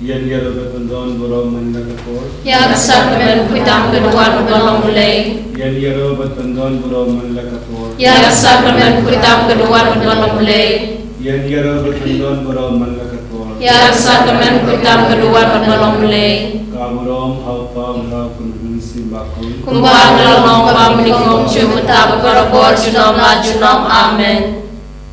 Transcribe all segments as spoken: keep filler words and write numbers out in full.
Ïa ngi ruh ban pyndon baroh man la ka por. Ïa ka sakramen khuidam ka duwar ban long Blei. Ïa ngi ruh ban pyndon baroh man la ka por. Ïa ka sakramen khuidam ka duwar ban long Blei. Ïa ngi ruh ban pyndon baroh man la ka por. Ïa ka sakramen khuidam ka duwar ban long Blei. Ka burom ha u Kpa bad ha u Khun bad ha u Mynsiem Bakhuid. Kumba ka la long, kumba ka la long, mynta bad barabor, junom la junom. Amen.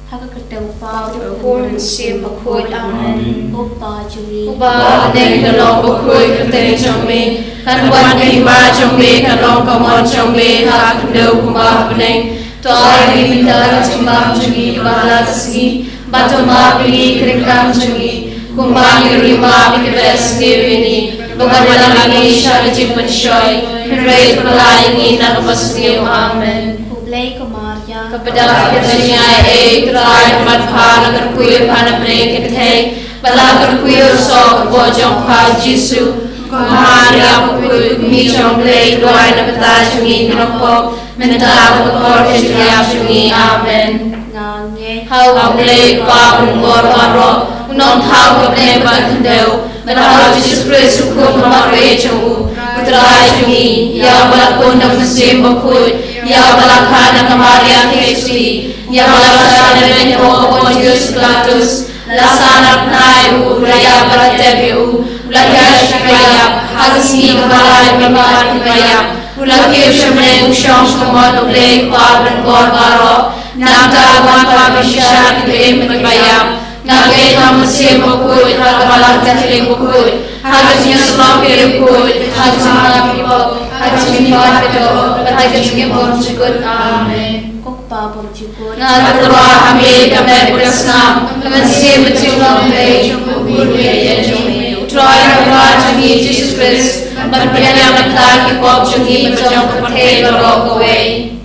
Ha ka kyrteng u Kpa bad u Khun bad u Mynsiem Bakhuid. Amen. Amen. Ko Kpa jong ngi uba ha bneng, ka long bakhuid ka kyrteng jong me. Kan wan ka hima jong me, kan long ka mon jong me ha ka khyndew kumba ha bneng. To ai ha ngi mynta ka jingbam jong ngi kaba ha la ka sngi. Bad to map ïa ngi ki ryngkang jong ngi, kumba ngi ruh ngi map ïa kiba sngewsih ïa ngi. Bad wat ïalam ïa ngi sha ka jingpynshoi, hynrei to pyllait ïa ngi na kaba sniew. Amen. Khublei ko Maria, kaba dap ka jingaiei, U Trai u don bad pha, la kyrkhu ïa pha na pdeng ki kynthei, bad la kyrkhu ïa u soh ka kpoh jong pha Jisu. Ko Maria bakhuid, ko Kmie jong U Blei, duwai na ka bynta jong ngi kiba pop, mynta bad ha ka por ka jingïap jong ngi. Amen. Nga ngeit ha U Blei Kpa Nongpynim baroh, U Nongthaw ka bneng bad ka khyndew, bad ha U Jisu Khrist U Khun ba marwei jong u, U Trai jong ngi, ïa uba la pun da ka Mynsiem Bakhuid, ïa uba la kha na ka Maria Theisotti, ïa uba la shah lehbeiñ hapoh u Pontius Pilatus, la sahnarphna ïa u, la ïap bad la tep ïa u, u la kynjah sha kiba ïap, ha ka sngi kaba lai bad kiba ïap, u la kiew sha bneng, u shong sha ka mon U Blei Kpa Nongpynim baroh. Nangta un wan pat ban bishar ïa kiba im bad kiba ïap. Nga ngeit ha U Mynsiem Bakhuid, ha ka Balang Katholik bakhuid, ha ka jingïasyllok ki riewkhuid, ha ka jingmap ki pop, ha ka jingmihpat ka dohnud, bad ha ka jingim bymjukut. Amen. Ko Kpa bymjukut, nga tyrwa ha me ka met bad ka snam, ka mynsiem bad ka jinglong Blei jong u Khun bad u Kpa jong me, U Trai u Kpa jong ngi Jisu Khrist, ban pynïap na ka bynta ki pop jong ngi bad jong ka pyrthei baroh kawei.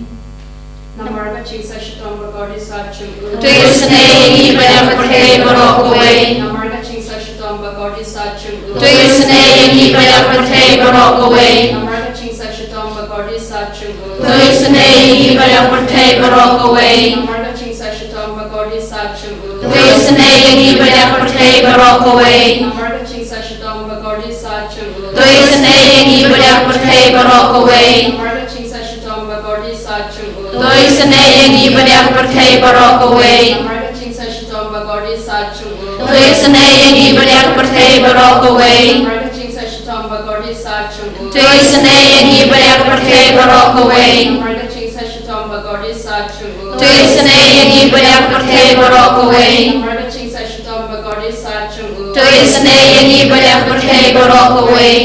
Namar ka jingsah shitom bakordit sat jong u, to isynei ïa ngi bad ïa ka pyrthei baroh kawei. Namar ka jingsah shitom bakordit sat jong u, to isynei ïa ngi bad ïa ka pyrthei baroh kawei. Namar ka jingsah shitom bakordit sat jong u, to isynei ïa ngi bad ïa ka pyrthei baroh kawei. Namar ka jingsah shitom bakordit sat jong u, to isynei ïa ngi bad ïa ka pyrthei baroh kawei. Namar ka jingsah shitom bakordit sat jong u, to isynei ïa ngi bad ïa ka pyrthei baroh kawei. Namar ka jingsah shitom bakordit sat jong u, to isynei ïa ngi bad ïa ka pyrthei baroh kawei. Namar ka jingsah shitom bakordit sat jong u, to isynei ïa ngi bad ïa ka pyrthei baroh kawei. Namar ka jingsah shitom bakordit sat jong u, to isynei ïa ngi bad ïa ka pyrthei baroh kawei. Namar ka jingsah shitom bakordit sat jong u, to isynei ïa ngi bad ïa ka pyrthei baroh kawei. Namar ka jingsah shitom bakordit sat jong u, to isynei ïa ngi bad ïa ka pyrthei baroh kawei.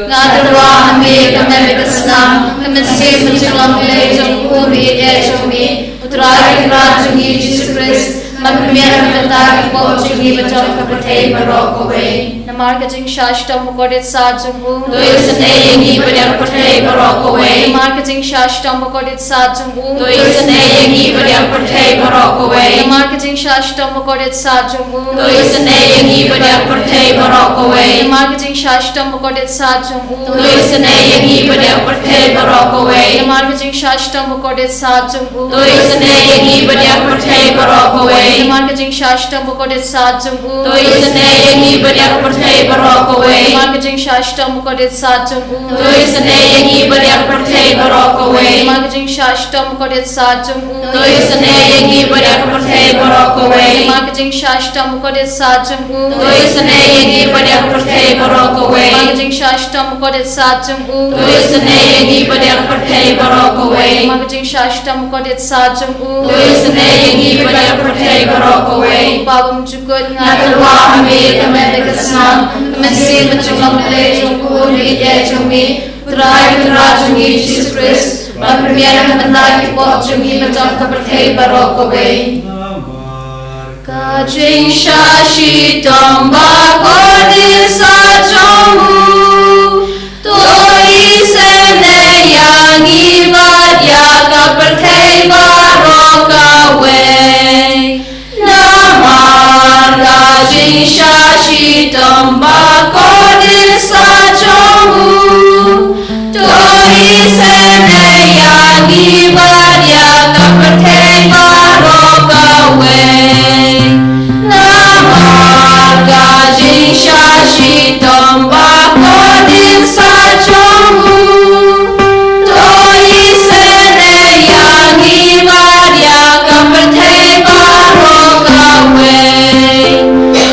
Nga tyrwa ha me ka met bad ka snam, ka mynsiem bad ka jinglong Blei jong u Khun bad u Kpa jong me, U Trai u Kpa jong ngi Jisu Khrist, ban pynïap na ka bynta ki pop jong ngi bad jong ka pyrthei baroh kawei. Namar ka jingsah shitom bakordit sat jong u, to isynei ïa ngi bad ïa ka pyrthei baroh kawei. Namar ka jingsah shitom bakordit sat jong u, to isynei ïa ngi bad ïa ka pyrthei baroh kawei. Namar ka jingsah shitom bakordit sat jong u, to isynei ïa ngi bad ïa ka pyrthei baroh kawei. Namar ka jingsah shitom bakordit sat jong u, to isynei ïa ngi bad ïa ka pyrthei baroh kawei. Namar ka jingsah shitom bakordit sat jong u, to isynei ïa ngi bad ïa ka pyrthei baroh kawei. Namar ka jingsah shitom bakordit sat jong u, to isynei ïa ngi bad ïa ka pyrthei baroh kawei. Namar ka jingsah shitom bakordit sat jong u, to isynei ïa ngi bad ïa ka pyrthei baroh kawei. Namar ka jingsah shitom bakordit sat jong u, to isynei ïa ngi bad ïa ka pyrthei baroh kawei. Namar ka jingsah shitom bakordit sat jong u, to isynei ïa ngi bad ïa ka pyrthei baroh kawei. Namar ka jingsah shitom bakordit sat jong u, to isynei ïa ngi bad ïa ka pyrthei baroh kawei. Namar ka jingsah shitom bakordit sat jong u, to isynei ïa ngi bad ïa ka pyrthei baroh kawei. Ko Kpa bymjukut, nga tyrwa ha me ka met bad ka snam, ka mynsiem bad ka jinglong Blei jong u Khun bad u Kpa jong me, U Trai u Trai jong ngi Jisu Khrist, ban pynïap na ka bynta ki pop jong ngi bad jong ka pyrthei baroh kawei. Namar ka jingsah shitom bakordit sat jong u, to isynei ïa ngi bad ïa ka pyrthei baroh kawei. Namar ka jingsah shitom bakordit sat jong u, to isynei ïa ngi bad ïa ka pyrthei baroh kawei. Namar ka jing Sha shitom ba kordit sa jong u. To isynei ïa ngi bad ïa ka pyrthei baroh kawei.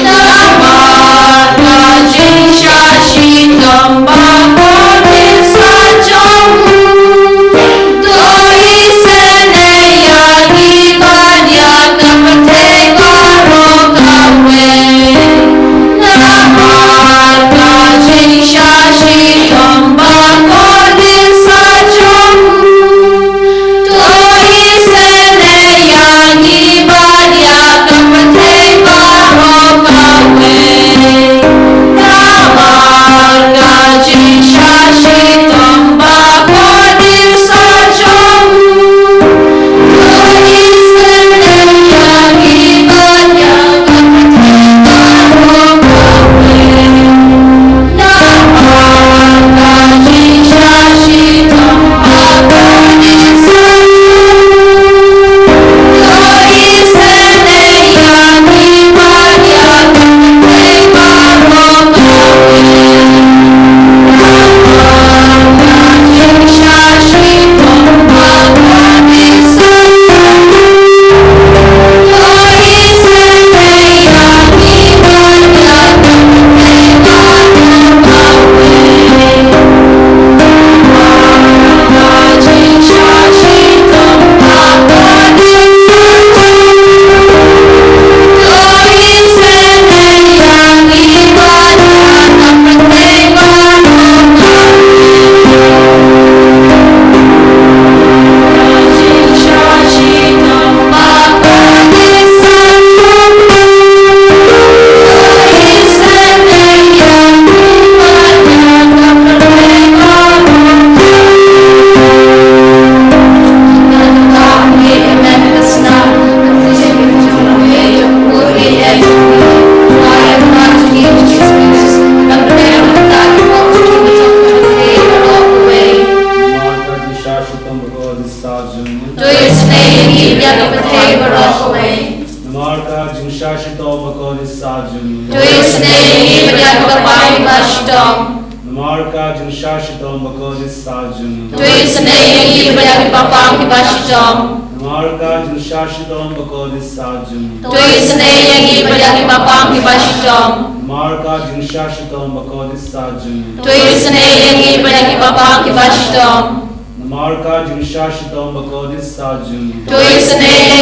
Namar ka jingsha shitom ba kordit sa jong u. To isynei ïa ngi bad ïa ka pyrthei baroh kawei. Namar ka jingsha shitom ba kordit sa jong u. To isynei ïa ngi bad ïa ka pyrthei baroh kawei. Namar ka jingsha shitom ba kordit sa jong u. To isynei ïa ngi bad ïa ka pyrthei baroh kawei. Namar ka jingsha shitom ba kordit sa jong u. To isynei ïa ngi bad ïa ka pyrthei baroh kawei. Namar ka jingsha shitom ba kordit sa jong u. To isynei ïa ngi bad ïa ki bapang kiba shitom. Namar ka jingsha shitom ba kordit sa jong u. To isynei ïa ngi bad ïa ki bapang kiba shitom. Namar ka jingsha shitom ba kordit sa jong u. To isynei ïa ngi bad ïa ki bapang kiba shitom. Namar ka jingsha shitom ba kordit sa jong u. To isynei ïa ngi bad ïa ki bapang kiba shitom. Namar ka jingsha shitom ba kordit sa jong u. To isynei ïa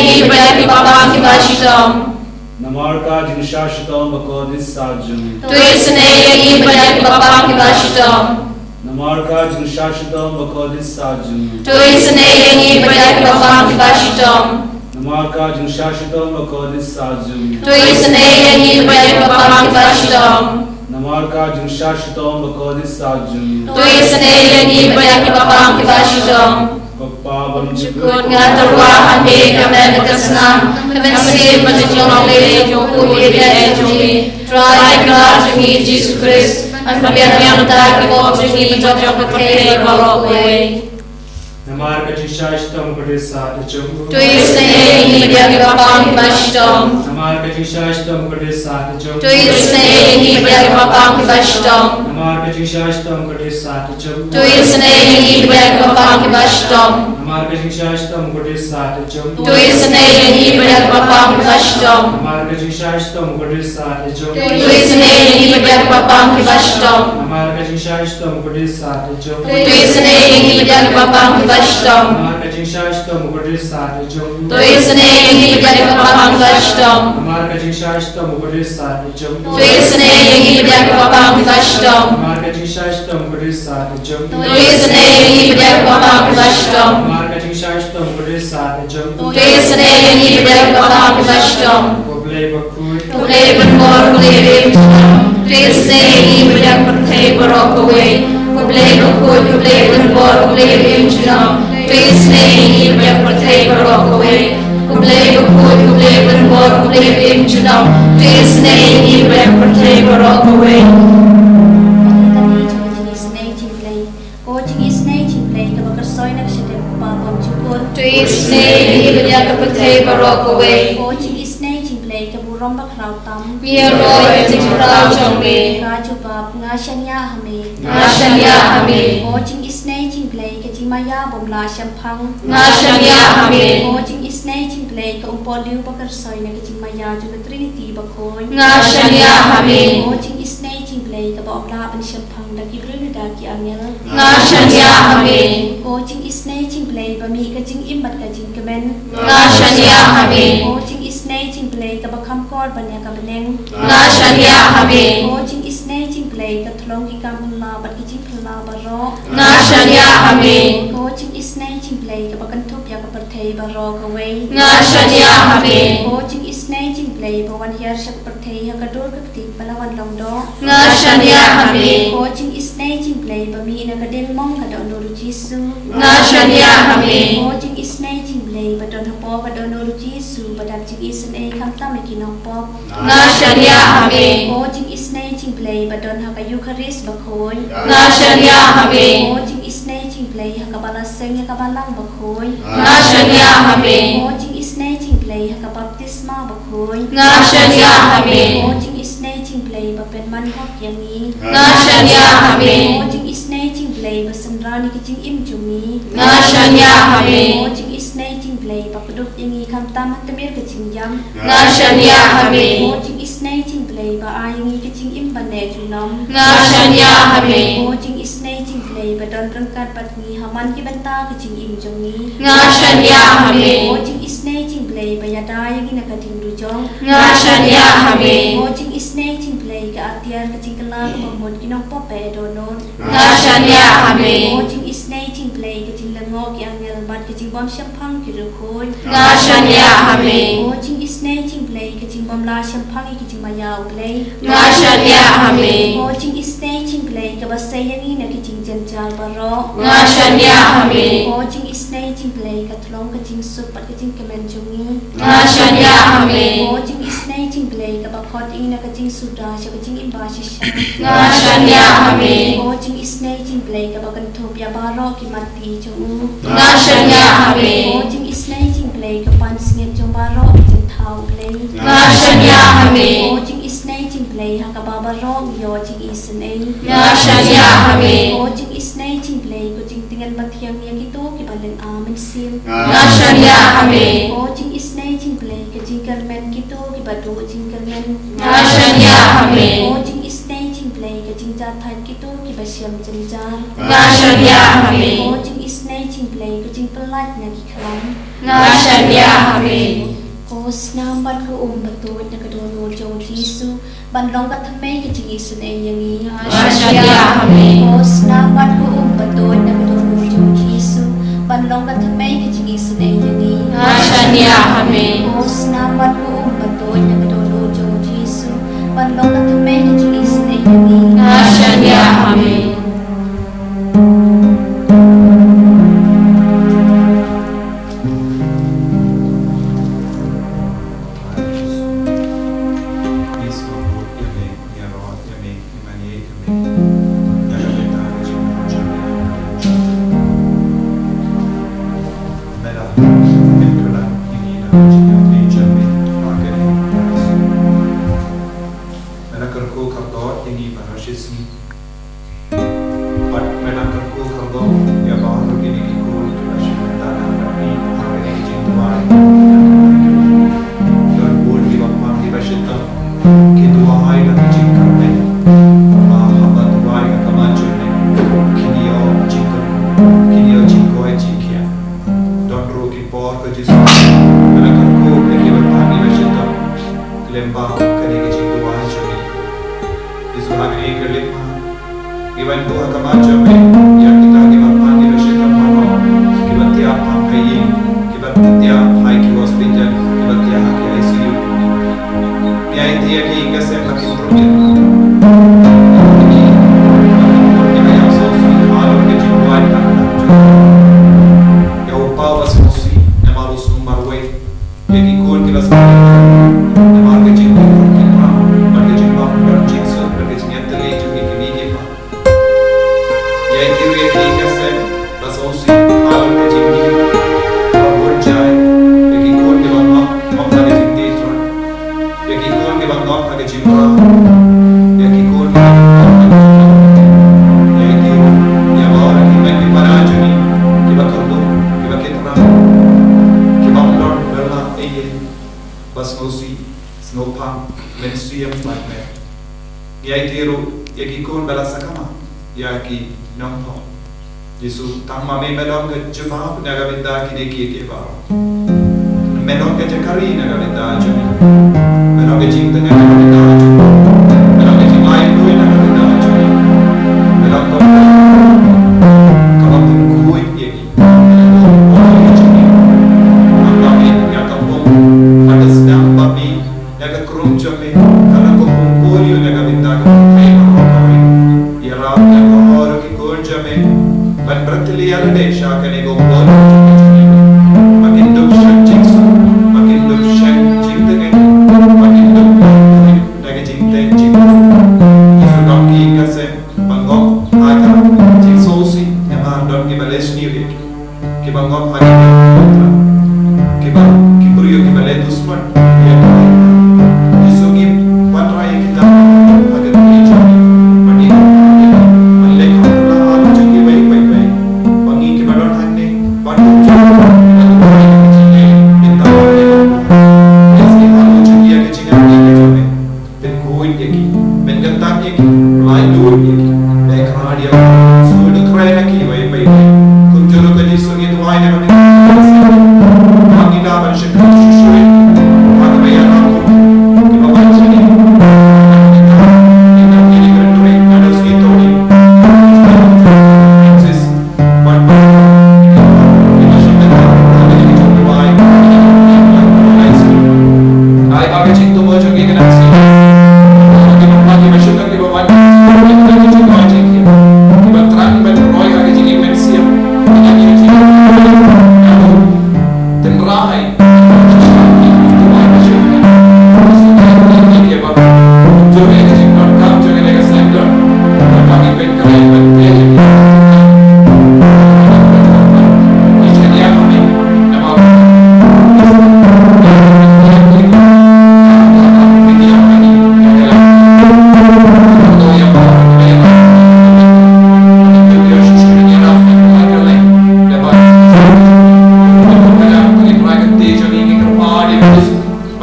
ngi bad ïa ki bapang kiba shitom. Namar ka jingsha shitom ba kordit sa jong u. To isynei ïa ngi bad ïa ki bapang kiba shitom. Namar ka jingsha shitom ba kordit sa jong u. To isynei ïa ngi bad ïa ki bapang kiba shitom. Namar ka jingsha shitom ba kordit sa jong u. To isynei ïa ngi bad ïa ki bapang kiba shitom. Namar ka jingsha shitom ba kordit sa jong u. To isynei ïa ngi bad ïa ki bapang kiba shitom. Ko Pa bymjukut, nga tyrwa ha me ka met ka snam, ka mynsiem bad ka jinglong leh jong u ïa ka jong ngi. Trai Kynrad jong ngi Jisu Khrist, yn pynbiang ïa ki pop jong ngi bad jong ka pyrthei baroh kawei. Namar ka jingsha shitom kordit sa jong u. To isynei ïa ngi bad ïa ki bapang kiba shitom. Namar ka jingsha shitom kordit sa jong u. To isynei ïa ngi bad ïa ki bapang kiba shitom. Namar ka jingsha shitom kordit sa jong u. To isynei ïa ngi bad ïa ki bapang kiba shitom. Namar ka jingsha shitom kordit sa jong u. To isynei ïa ngi bad ïa ki bapang kiba shitom. Namar ka jingsha shitom kordit sa jong u. To isynei ïa ngi bad ïa ki bapang kiba shitom. Namar ka jingsha shitom kordit sa jong u. To isynei ïa ngi bad ïa ki bapang kiba shitom. Namar ka jingsha shitom kordit sa jong u. To isynei ïa ngi bad ïa ki bapang kiba shitom. Namar ka jingsha shitom kordit sa jong u. To isynei ïa ngi bad ïa ki bapang kiba shitom. Namar ka jingsha shitom kordit sa jong u. To isynei ïa ngi bad ïa ki bapang kiba shitom. Namar ka jingsha shitom kordit sa jong u. To isynei ïa ngi bad ïa ki bapang kiba shitom. Ko Blei bakhuid, ko Blei ban bor, ko Blei ban im junom. To isynei ïa ngi bad ïa ka pyrthei baroh kawei. Ko Blei bakhuid, ko Blei ban bor, ko Blei ban im junom. To isynei ïa ngi bad ïa ka pyrthei baroh kawei. Ko Blei bakhuid, ko Blei ban bor, ko Blei ban im junom. To isynei ïa ngi bad ïa ka pyrthei baroh kawei. Ko jingisynei jingpyrthei kaba kyrshoi na ka shynrang u Kpa bymjukut. To isynei ïa ngi bad ïa ka pyrthei baroh kawei. Ko jingisynei jingpyrthei ka burom bakhraw tam. Ïaroh ïa ka jingkhraw jong me. Ka jubab, nga shaniah ha me. Nga shaniah ha me. Ko jingisynei jong U Blei, ka jingmaïa bym lah shemphang. Nga shaniah ha me. Ko jingisynei jong U Blei, ka umpohliew bakyrshoi na ka jingmaïa jong ka Trinity Bakhuid. Nga shaniah ha me. Ko jingisynei jong U Blei, kaba ym lah ban shemphang da ki briew ne da ki angel. Nga shaniah ha me. Ko jingisynei jong U Blei, ba mih ka jingim bad ka jingkmen. Nga shaniah ha me. Ko jingisynei jong U Blei, kaba kham kor ban ïa ka bneng. Nga shaniah ha me. Ko jingisynei jong U Blei, ka thlong ki kam phylla bad ki jingphylla baroh. Nga shaniah ha me. Ko jingisynei jong U Blei, kaba kynthup ïa ka pyrthei baroh kawei. Nga shaniah ha me. Ko jingisynei jong U Blei, ba wan hiar sha ka pyrthei ha ka dur ka kti ba la wan long doh. Nga shaniah ha me. Ko jingisynei jong U Blei, ba mih na ka diengmong ka Dohnud U Jisu. Nga shaniah ha me. Ko jingisynei jong U Blei, ba don hapoh ka Dohnud U Jisu, ba dap jingisynei khamtam ïa ki nongpop. Nga shaniah ha me. Ko jingisynei jong U Blei, ba don ha ka Eukharist Bakhuid. Nga shaniah ha me. Ko jingisynei jong U Blei, ha kaba la seng ïa ka Balang Bakhuid. Nga shaniah ha me. Ko jingisynei jong U Blei, ha ka baptisma bakhuid. Nga shaniah ha me. Ko jingisynei jong U Blei, ba pynman hok ïa ngi. Nga shaniah ha me. Ko jingisynei jong U Blei, ba synran ïa ka jingim jong ngi. Nga shaniah ha me. Ko jingisynei jong U Blei, ba kdup ïa ngi khamtam ha tmier ka jingïap. Nga shaniah ha me. Ko jingisynei jong U Blei, ba ai ïa ngi ka jingim ban neh junom. Nga shaniah ha me. Ko jingisynei jong U Blei, ba don ryngkat bad ngi ha man ki bynta ka jingim jong ngi. Nga shaniah ha me. Ko jingisynei jong U Blei, ba ïada ïa ngi na ka diengdujok. Nga shaniah ha me. Ko jingisynei jong U Blei, ka atiar ka jingkylla kaba mut ki nongpop ba ïa dohnud. Nga shaniah ha me. Ko jingisynei jong U Blei, ka jinglyngngoh ki angel bad ka jingbym shemphang ki riewkhuid. Nga shaniah ha me. Ko jingisynei jong U Blei, ka jingbym lah shemphang ïa ka jingmaïa U Blei. Nga shaniah ha me. Ko jingisynei jong U Blei, kaba sei ïa ngi na ki jingjynjar baroh. Nga shaniah ha me. Ko jingisynei jong U Blei, ka thlong ka jingsuk bad ka jingkmen jong ngi. Nga shaniah ha me. Ko jingisynei jong U Blei, kaba khot ïa ngi na ka jingsuda sha ka jingim ba shisha. Nga shaniah ha me. Ko jingisynei jong U Blei, kaba kynthup ïa baroh ki matti jong u. Nga shaniah ha me. Ko jingisynei jong U Blei, ka pansngiat jong baroh ki jingthaw U Blei. Nga shaniah ha me. Ko jingisynei jong U Blei, ha kaba baroh ngi ïoh jingisynei. Nga shaniah ha me. Ko jingisynei jong U Blei, ko jingtngen bathiang ïa kito kiba lynga mynsiem. Nga shaniah ha me. Ko jingisynei jong U Blei, ka jingkyrmen kito kiba duh jingkyrmen. Nga shaniah ha me. Ko jingisynei jong U Blei, ka jingjathait kito kiba shem jynjar. Nga shaniah ha me. Ko jingisynei jong U Blei, ka jingpyllait na ki khlam. Nga shaniah ha me. Ko snam bad ko um ba tuid na ka dohnud jong u Jisu, ban long ka thymmei ka jingisynei ïa ngi. Nga shaniah ha me. Ko snam bad ko um ba tuid na ka dohnud jong u Jisu, ban long ka thymmei ka jingisynei ïa ngi. Nga shaniah ha me. Ko snam bad ko um ba tuid na ka dohnud jong u Jisu, ban long ka thymmei ka jingisynei ïa ngi. Nga shaniah ha me. Me la kyrkhu kyrdoh ïa ngi baroh shi sngi. Bad me la kyrkhu kyrdoh ïa baroh kine ki khun kiba shim bynta bad ngi ha kane ka jingduwai. Don bun kiba pang kiba shitom ki duwai da ka jingkyrmen. Ba haba duwai ha khmat jong me, kin ïoh jingkyrkhu, kin ïoh jingkoit jingkhiah. Don ruh ki por ko Jisu, me la kyrkhu ïa kiba pang kiba shitom khlem ba kane ka jingduwai jong ngi. Jisu, ha kane ka lip ma ngi wan buh ha khmat jong me ïa kita kiba pang kiba shitom baroh, kiba thiah ha ïing, kiba thiah ha ki hospital, kiba thiah ha ki I C U. Ngi aiti ïa ki ïing ka sem ba kin pynrung ïa ki. Kiba ïa sngewsih halor ka jingduwai ka jong ïa u Paul ba sngewsih namar u sngew marwei. Ïa ki khun kiba sngewsih namar ka jingpynrung ki para bad ka jingbym don jingsuk bad ka jingïatylli jong ki kmie ki kpa. Ïa ki ruh ïa ki ïing ka sem ba sngewsih halor ka jingmih kaba bun jai, ïa ki khun kiba ngop ngop da ka jingtei Trai. Nongpang, mynsiem bad met. Ngi aiti ruh ïa ki khun ba la sakma, ïa ki nongpang. Jisu, tang ma me me long ka jubab na ka bynta kine kiei kiei baroh. Me long ka jaka ri na ka bynta jong ngi. Me long ka jingtngen na ka bynta jong ngi. Me long ka jinglait luid na ka bynta jong ngi. Me long ka, kaba pynkhuid ïa ngi. Ka long ka jong ngi. Ka long ïa ka pung, ka sdang ba me Ïa ka khrum jong me, ka long ka khum khuid ïa ka bynta ka pyrthei baroh kawei. Ïarap ïa ka hor ki khun jong me ban pyrthei ïa lade sha kane ka khum jong me. Ba kin dup sha jingsuk, ba kin dup sha jingtngen, ba kin dup da ka jingtei jingpyrkhat. Jisu, don ki ka sem ba ngop ha ka jingsngewsih, namar don kiba leh sniew ïa ki. Kiba ngop ha ki, kiba, ki briew kiba leh dusmon ïa ki. Jisu, ngi wanrah ïa kita ha ka kti jong ngi. Ba ngi, ba ngi leh kumba la ong jong ngi, wei, wei, wei. Ba ngi kiba don hangne, ba ngi jong ngi, ba ngi leh kita ha ka kti jong ngi. Ïa ki ha jong ngi ïa ka jingim ïa ka jong ngi. Pynkhuid ïa ki, pynkyntang ïa ki, lait luid ïa ki. Ba khreh ïa ki, sngewthuh kren ïa ki, wei, wei, wei. Kumjuh ruh ka Jisu ngi duwai na ka bynta ka Jisu. Ba ngi da ban shakri shuh shuh. Ba ka ba ïarap ki ba wan sha ngi. Ba ngi da ban shakri shuh shuh.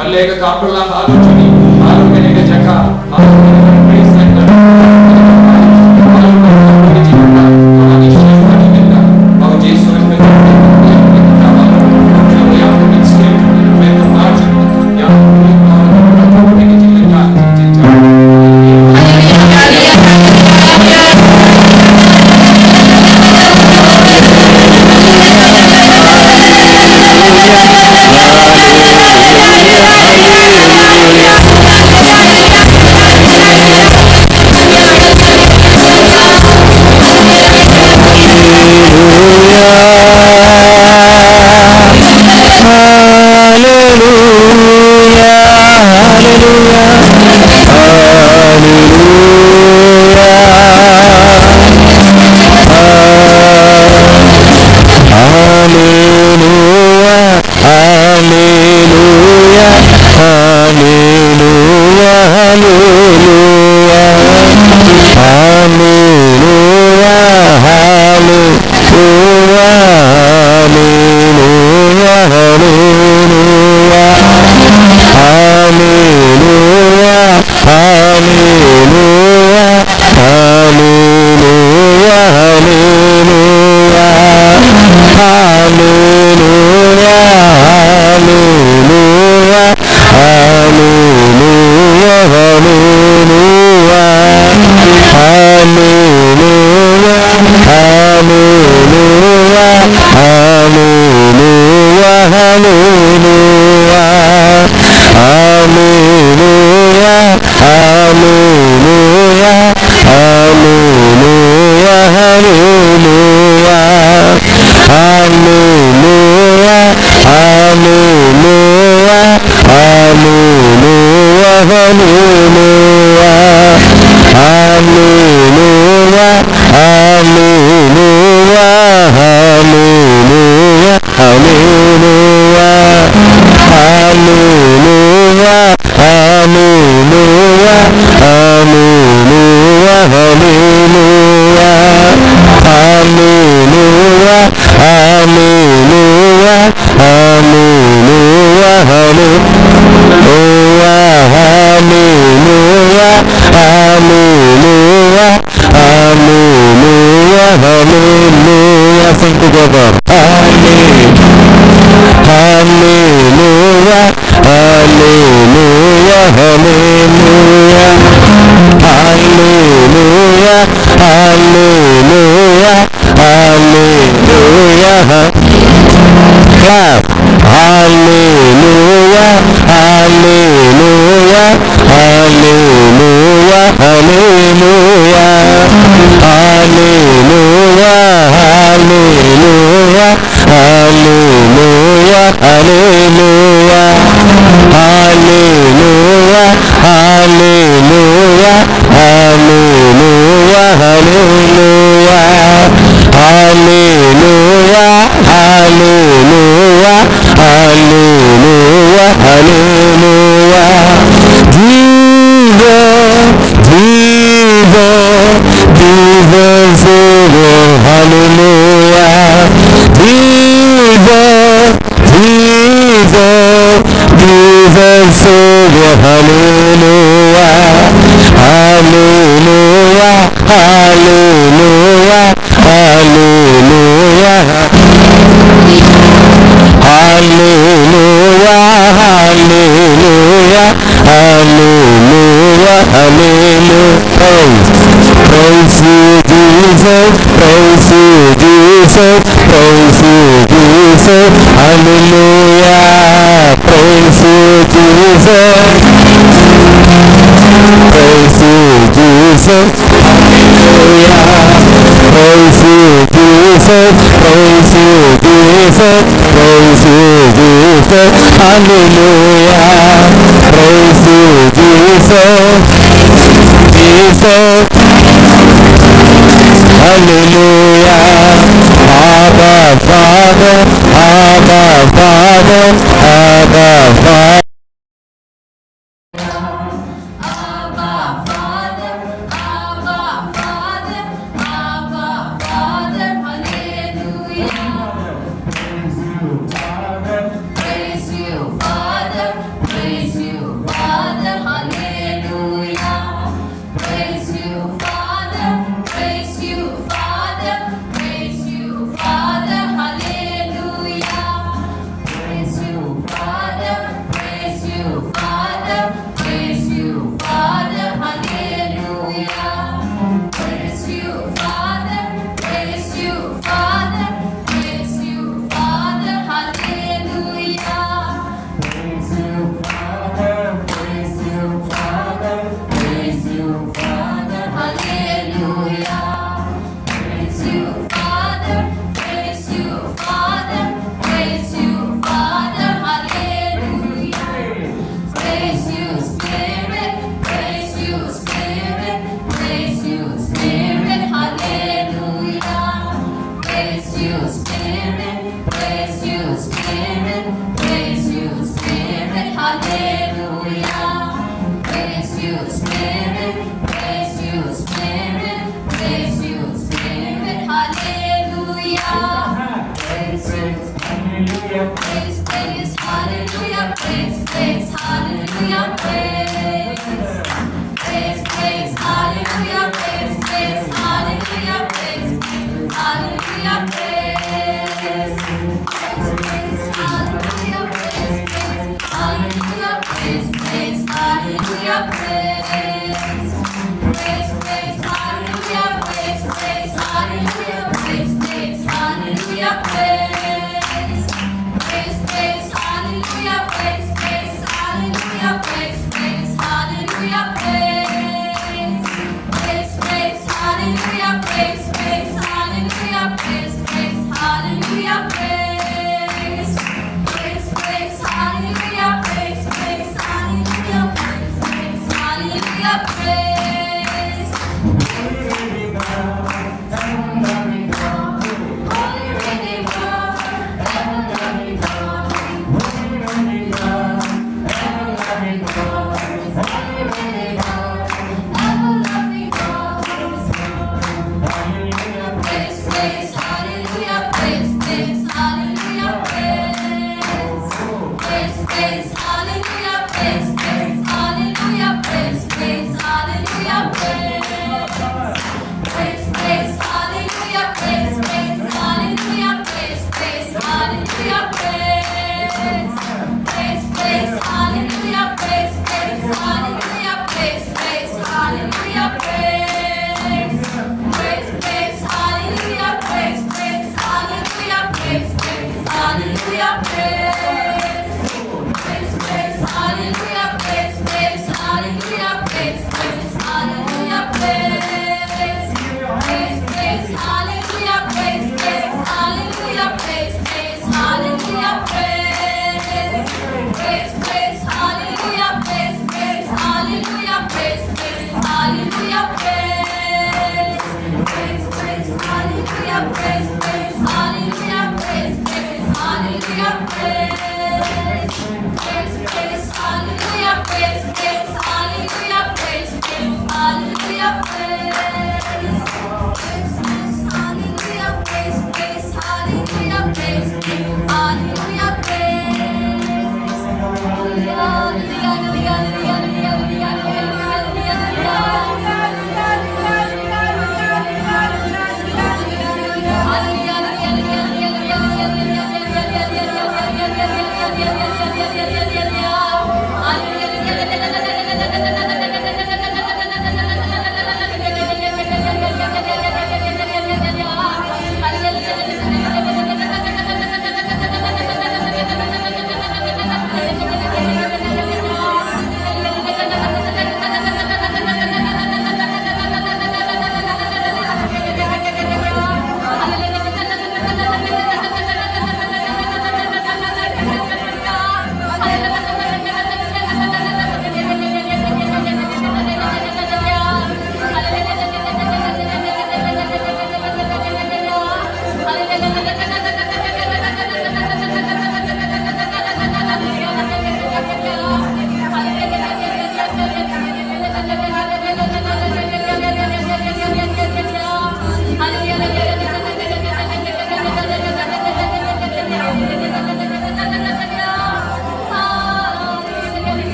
Ban leh ka kam pynlang halor jong ngi, halor kane ka jaka, halor kane ka praise center, halor kane ka jingkyrkhu, halor kane ka jingkyrkhu, halor Jisu Khrist. Haleluya, haleluya, haleluya. Haleluya, haleluya, haleluya, haleluya. Haleluya, haleluya, haleluya, haleluya. Haleluya, haleluya, haleluya, haleluya. Haleluya, haleluya, haleluya, haleluya. Haleluya, haleluya, haleluya, haleluya. Haleluya, haleluya, haleluya, haleluya. Haleluya, haleluya, haleluya, haleluya. Haleluya, haleluya, haleluya, haleluya. Haleluya, haleluya, haleluya, haleluya. Hallelujah, hallelujah, hallelujah, hallelujah, hallelujah, hallelujah, hallelujah, hallelujah, hallelujah, hallelujah, hallelujah, hallelujah, hallelujah. Viva, viva, viva el Señor, hallelujah. Viva, viva, viva el Señor, hallelujah. Hallelujah, hallelujah, hallelujah. Hallelujah, hallelujah, hallelujah, hallelujah. Praise, praise you, Jesus, praise you, Jesus, praise you, Jesus. Hallelujah, praise you, Jesus. Praise you, Jesus. Hallelujah. Praise you, Jesus. Praise you, Jesus. Praise you, Jesus. Hallelujah. Praise you, Jesus. Jesus. Hallelujah. Abba, Father. Abba, Father. Abba, Father. Abba, Father, Abba, Father, Abba, Father, hallelujah. Praise you, Father. Praise you, Father. Praise you, Father, hallelujah. Praise you, Father. Praise you, Father. Praise you, Father, hallelujah. Praise you, Father. Praise you, Father. Praise you, Father. Hallelujah. Praise you, Father. Praise you, Father. Praise you, Father. Hallelujah. Praise you, Father. Praise you, Father. Praise you, Father. Hallelujah. Praise you, Father. Praise you, Father. Praise you, Father. Hallelujah. Praise you, Spirit. Praise you, Spirit. Praise you, Spirit. Hallelujah. Praise you, Spirit. Praise you, Spirit. Praise you, Spirit. Hallelujah. Praise you, Spirit. Praise you, Spirit. Praise you, Spirit. Hallelujah. Praise, praise, hallelujah. Praise, praise, hallelujah. Praise, praise, hallelujah. Praise. Praise, praise, hallelujah, praise, praise, hallelujah, praise, praise, hallelujah, praise. Praise, praise, hallelujah, praise, praise, hallelujah, praise, praise, hallelujah, praise. Praise, praise, hallelujah, praise, praise, hallelujah, praise, praise, hallelujah, praise. Praise, praise, hallelujah, praise, praise, hallelujah, praise, praise, hallelujah, praise. Praise, praise, hallelujah, praise, praise, hallelujah, praise, praise, hallelujah, praise. Praise, praise, hallelujah, praise, praise, hallelujah, praise, praise, hallelujah, praise. Praise, praise,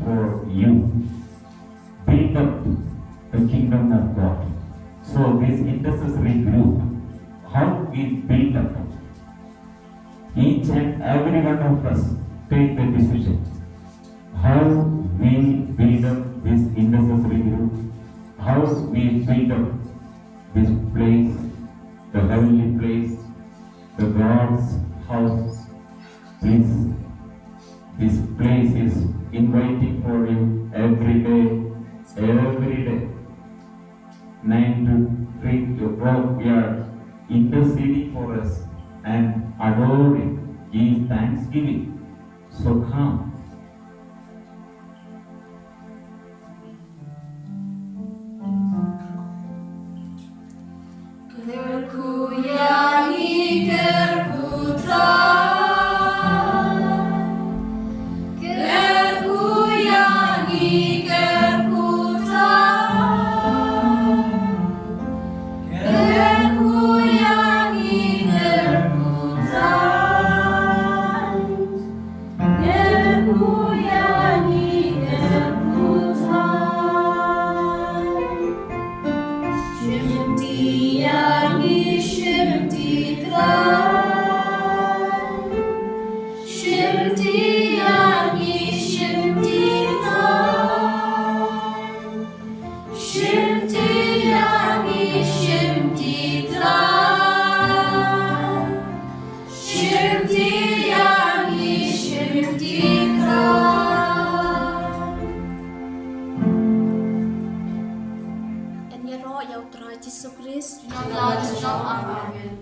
for you. Build up the kingdom of God. So this intercessory group, how we build up? Each and every one of us take the decision. How we build up this intercessory group, how we build up this place, the heavenly place, the God's house. Please, this place is inviting for you every day, every day. Nine to three o'clock, we are interceding for us and adoring, give thanksgiving. So come. Kyrkhu ïa ngi, kyrkhu Trai. Kyrkhu ïa ngi, kyrkhu Trai. Kyrkhu ïa ngi, kyrkhu Trai. Kyrkhu ïa ngi, kyrkhu Trai. Shimti ïa ngi, shimti Trai. Shimti ïa ngi, shimti Trai. Shimti ïa ngi, shimti Trai. Shimti ïa ngi, shimti Trai. Kan ïaroh ïa U Trai Jisu Khrist. Amen.